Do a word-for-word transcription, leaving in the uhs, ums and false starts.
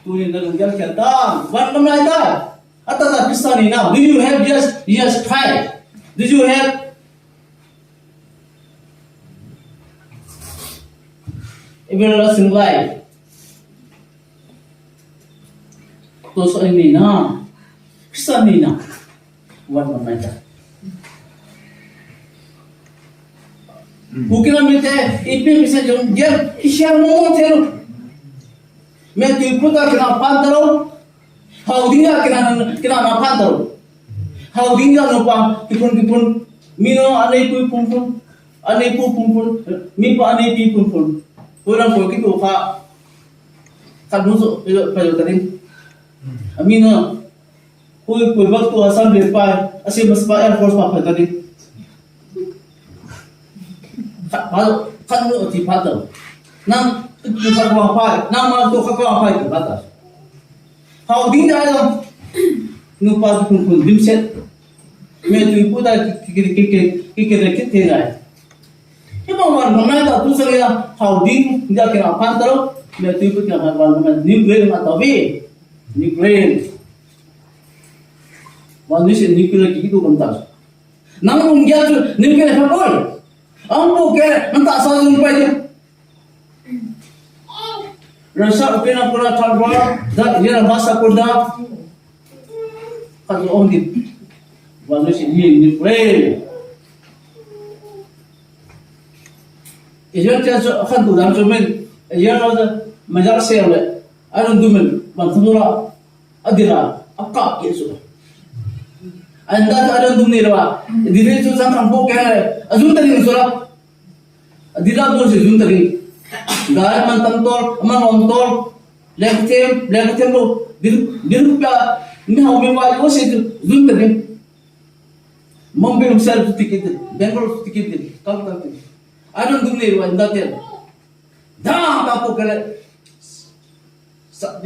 Tuni na lunggel khel tan. Van lam lai ta. Ata ta Christian ni na. Do you have Jesus, Jesus Christ? Do you have everlasting life? To so ni na. Christian ni na. Van lam lai ta. Bukina mite, ipi misa jong, jel, isya mo mo telo. Me tu puta kina pantalo. Hau dinga kina, kina na pantalo. Hau dinga no pa, kipun, kipun. Mino anei pu pun pun. Anei pu pun pun. Mi pa anei pi pun pun. Pulang ko kitu pa. Kat musu, payo, payo tadi. Amino. Koi, koi bak tu asam le pai, asi mas pa Air Force pa pa tadi. Khat pa, khat nu ti pa ta. Nang tu khat wa pa, nang ma tu khat wa pa ti pa ta. Hau ding da lo. Nu pa tu kun kun dim set. Me tu pu da ki ki ki ki ki ki ki ki te nai. Ki ba wan ba nai ta tu sa ya. Hau ding da ki na pan ta lo. Me tu pu ki na wan ba nai. Ni le ma ta ve. Ni le. Wan ni se ni ki le ki tu kan ta. Nang lung ya tu ni ki le pa oi. Ang bu ke, nang ta sa lung pa ya. Rasa upina pura tharwa, da, yera basa kurda. Khat lo ong di. Wa lo si ni ni pre. Iyan cha so khan tu dam so men. Iyan lo da, majar se le. Arun du men, ban tu la. Adira, aka ke so. Anda tu arun du ni la. Dile tu sang kham po ke. Ajun ta ni so la. Adila bol si jun tadi. Gari man tam tol, man om tol. Lek tem, lek tem lo. Dil, dil pia, mi hau mi wai, o si jun tadi. Mumbai himself ticket, Bangalore ticket, tal tal ticket. I don't do me wai, that. Da, ta po kare. Sa,